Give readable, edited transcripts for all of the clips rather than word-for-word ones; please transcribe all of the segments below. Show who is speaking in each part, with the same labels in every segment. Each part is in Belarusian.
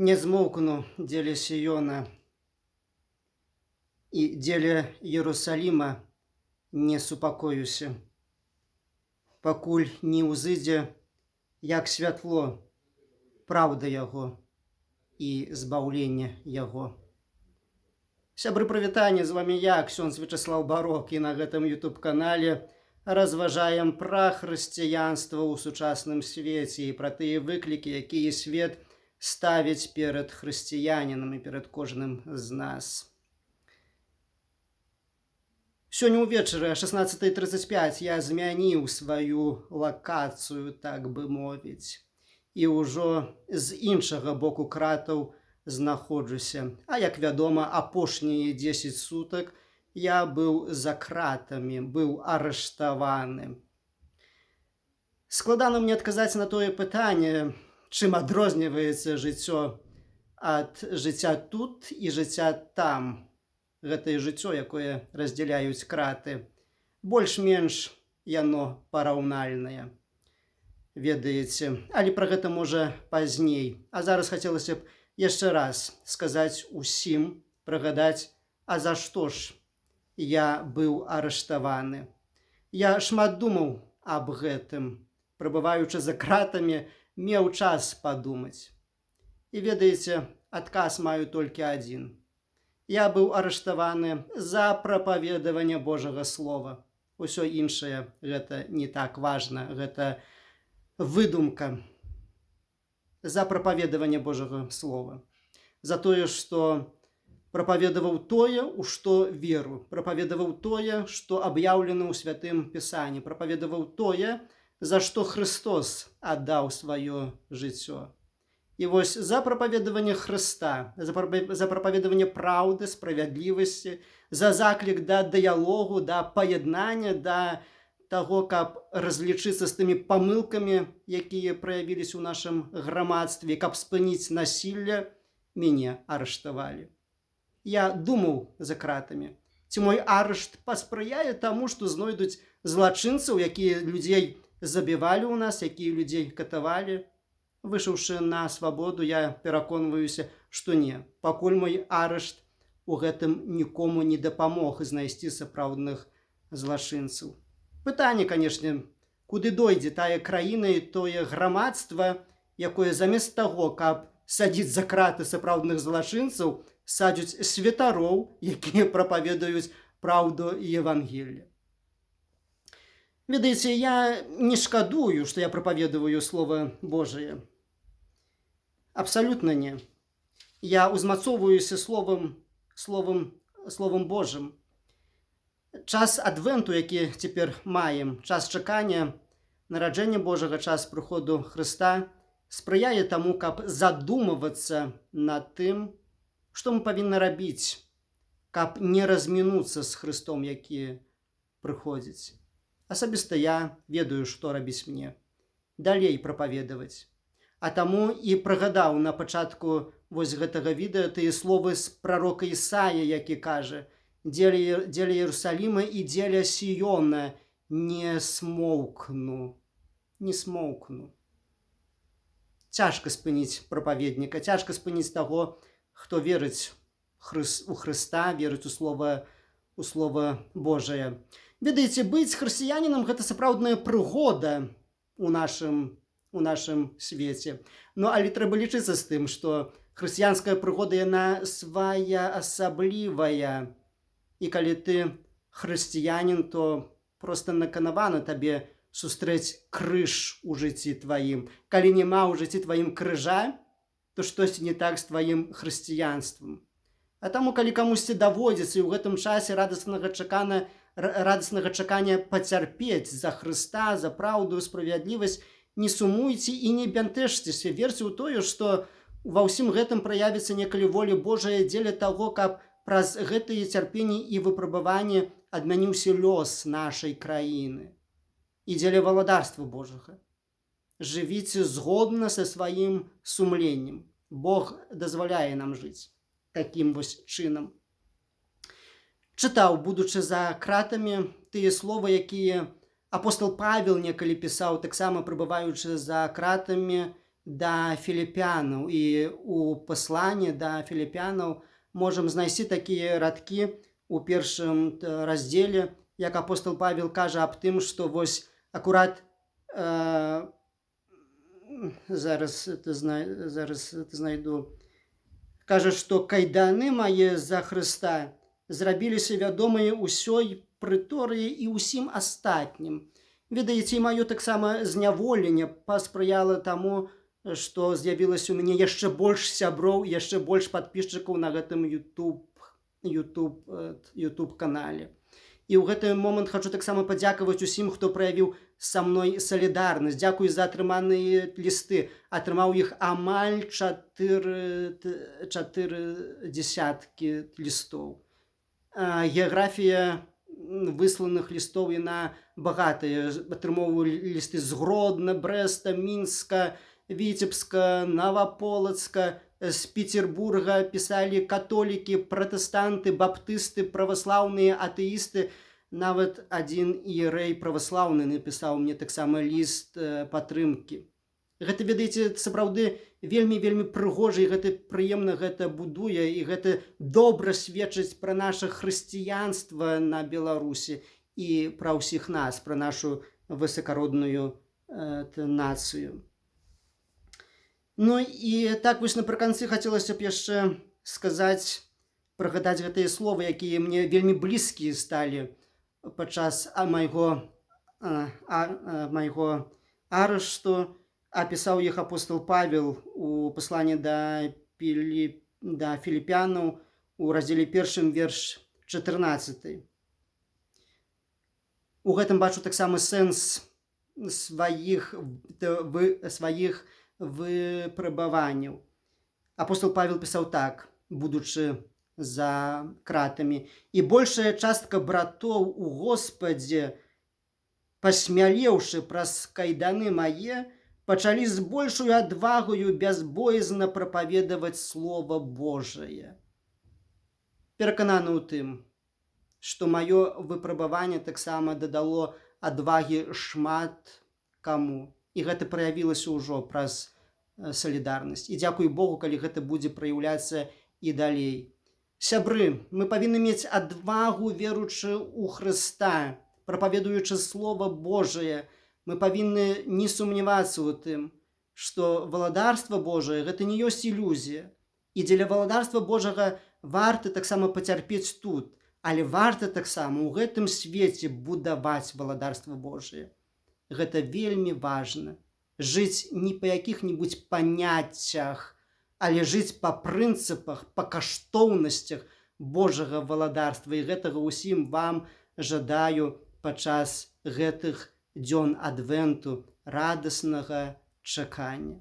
Speaker 1: Не змоўкну дзеля Сіёна і дзеля Ерусаліма не супакоюся, пакуль не ўзыдзе, як святло, праўда яго і збаўленне яго. Сябры, прывітанне, з вамі я, ксёндз Вячаслаў Барок, і на гэтым YouTube-канале разважаем пра хрысціянства ў сучасным свеце і пра тыя выклікі, якія свет ставіць перад хрысціянінам і перад кожным з нас. Сёння ўвечары 16:35 я змяніў сваю лакацыю, так бы мовіць, і ўжо з іншага боку кратаў знаходжуся. А як вядома, апошнія 10 сутак я быў за кратамі, быў арыштаваны. Складана мне адказаць на тое пытанне, чым адрозніваецца жыццё ад жыцця тут і жыцця там. Гэтае жыццё, якое раздзяляюць краты, больш-менш яно параўнальнае. Ведаеце, але пра гэта, можа, пазней. А зараз хацелася б яшчэ раз сказаць усім, прыгадаць, а за што ж я быў арыштаваны. Я шмат думаў аб гэтым, прабываючы за кратамі, меў час падумаць. І ведаеце, адказ маю толькі адзін. Я быў арыштаваны за прапаведаванне Божага слова. Усё іншае гэта не так важна, гэта выдумка. За прапаведаванне Божага слова. За тое, што прапаведаваў тое, у што веру, прапаведаваў тое, што аб'яўлена ў Святым Пісанні, прапаведаваў тое, за што Хрыстос аддаў сваё жыццё. І вось за прапаведаванне Хрыста, за прапаведаванне праўды, справядлівасці, за заклік да дыялогу, да паяднання, да таго, каб разлічыцца з тымі памылкамі, якія праявіліся ў нашым грамадстве, каб спыніць насілле, мяне арыштавалі. Я думаў за кратамі, ці мой арышт паспрыяе таму, што знойдуць злачынцаў, якія людзей забівалі ў нас, якія людзей катавалі. Выйшаўшы на свабоду, я пераконваюся, што не. Пакуль мой арышт у гэтым нікому не дапамог знайсці сапраўдных злачынцаў. Пытанне, канешне, куды дойдзе тая краіна і тое грамадства, якое замест таго, каб садзіць за краты сапраўдных злачынцаў, садзяць святароў, якія прапаведаюць праўду Евангелля. Ведаеце, я не шкадую, што я прапаведаваю Слова Божае. Абсалютна не. Я ўзмацоўваюся Словам Божым. Час адвенту, які цяпер маем, час чакання нараджэння Божага, час прыходу Хрыста, спрыяе таму, каб задумвацца над тым, што мы павінны рабіць, каб не размінуцца з Хрыстом, які прыходзіць. Асабіста я ведаю, што рабіць мне. Далей прапаведаваць. А таму і прыгадаў на пачатку вось гэтага відэа тыя словы з прарока Ісаі, які кажа: «Дзеля Ерусаліма і дзеля Сіёна не смоўкну, не смоўкну». Цяжка спыніць прапаведніка, цяжка спыніць таго, хто верыць у Хрыста, верыць у слова Божае. Ведаеце, быць хрысціянінам — гэта сапраўдная прыгода у нашым свеце. Ну, але трэба лічыцца з тым, што хрысціянская прыгода, яна своеасаблівая. І калі ты хрысціянін, то проста наканавана табе сустрэць крыж у жыцці тваім. Калі няма ў жыцці тваім крыжа, то штосьці не так з тваім хрысціянствам. А таму, калі камусьці даводзіцца і ў гэтым часе радаснага чакання пацярпець за Хрыста, за праўду, справядлівасць, не сумуйце і не бянтэжцеся, верце ў тое, што ва ўсім гэтым праявіцца некалі воля Божая дзеля таго, каб праз гэтыя цярпенні і выпрабаванні адмяніўся лёс нашай краіны і дзеля валадарства Божага. Жывіце згодна са сваім сумленнем. Бог дазваляе нам жыць такім вось чынам. Чытаў, будучы за кратамі, тыя словы, якія апостол Павел некалі пісаў, таксама прыбываючы за кратамі. да Філіпянаў. І у пасланні да Філіпянаў можам знайсці такія радкі у першым раздзеле, як апостол Павел кажа аб тым, што вось акурат зараз это знайду, кажа, што кайданы мае за Хрыста зрабіліся вядомыя ўсёй прыторыі і ўсім астатнім. Ведаеце, і маё таксама зняволенне паспрыяла таму, што з'явілася ў мяне яшчэ больш сяброў, яшчэ больш падпісчыкаў на гэтым YouTube канале. І ў гэты момант хачу таксама падзякаваць усім, хто праявіў са мной салідарнасць. Дзякуй за атрыманыя лісты. Атрымаў іх амаль чатыры дзесяткі лістоў. Геаграфія высланых лістоў яна багатая. Атрымоўваю лісты з Гродна, Брэста, Мінска, Віцебска, Наваполацка, з Петербурга пісалі католікі, пратэстанты, баптысты, праваслаўныя, атэісты. Нават адзін іерэй праваслаўны напісаў мне таксама ліст падтрымкі. Гэта, ведаеце, сапраўды вельмі, вельмі прыгожа, і гэта прыемна, гэта будуе, і гэта добра сведчыць пра наша хрысціянства на Беларусі і пра ўсіх нас, пра нашу высакародную нацыю. Ну і так вось напрыканцы хацелася б яшчэ сказаць, прыгадаць гэтыя словы, якія мне вельмі блізкія сталі падчас майго арышту. Апісаў іх апостол Павел у пасланні да Філіпянаў у раздзеле першым, верш 14. У гэтым бачу таксама сэнс сваіх выпрабаванняў. Апостол Павел пісаў так, будучы за кратамі: «І большая частка братоў у Госпадзе, пасмялеўшы праз кайданы мае, пачалі з большую адвагаю бязбоязна прапаведаваць Слова Божае». Перакананы ў тым, што маё выпрабаванне таксама дадало адвагі шмат каму. І гэта праявілася ўжо праз салідарнасць. І дзякуй Богу, калі гэта будзе праяўляцца і далей. Сябры, мы павінны мець адвагу, веручы ў Хрыста, прапаведуючы Слова Божае. Мы павінны не сумнявацца ў тым, што валадарства Божае гэта не ёсць ілюзія. І дзеля валадарства Божага варта таксама пацярпець тут, але варта таксама ў гэтым свеце будаваць валадарства Божае. Гэта вельмі важна. Жыць не па якіх-небудзь паняццях, але жыць па прынцыпах, па каштоўнасцях Божага валадарства. І гэтага ўсім вам жадаю падчас гэтых дзён адвенту, радаснага чакання.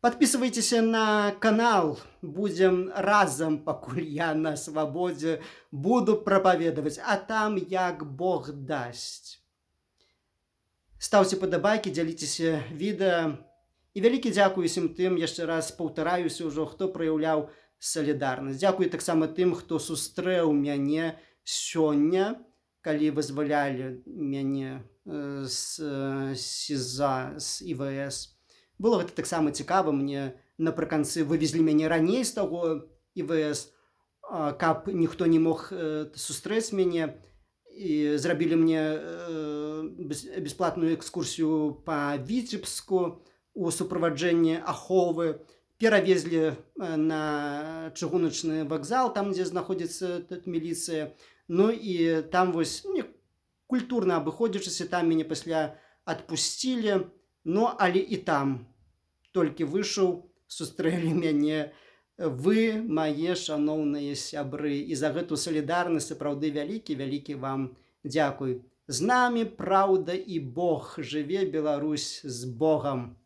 Speaker 1: Падпісвайцеся на канал, будзем разам, пакуль я на свабодзе, буду прапаведаваць, а там як Бог дасць. Стаўце падабайкі, дзяліцеся відэа. І вялікі дзякуй усім тым, яшчэ раз паўтараюся ўжо, хто праяўляў салідарнасць. Дзякуй таксама тым, хто сустрэў мяне сёння, калі вызвалялі мяне з СІЗА, з ІВС. Было гэта таксама цікава, мне напрыканцы вывезлі мяне раней з таго ІВС, каб ніхто не мог сустрэць мяне, і зрабілі мне бясплатную экскурсію па Віцебску у суправаджэнні аховы, перавезлі на чыгуначны вакзал, там, дзе знаходзіцца тут міліцыя. Ну і там вось, не, культурна абыходзячыся, там мяне пасля адпусцілі, ну але і там толькі выйшаў, сустрэлі мяне вы, мае шаноўныя сябры. І за гэту салідарнасць сапраўды вялікі, вялікі вам дзякуй. З намі праўда і Бог. Жыве Беларусь, з Богам!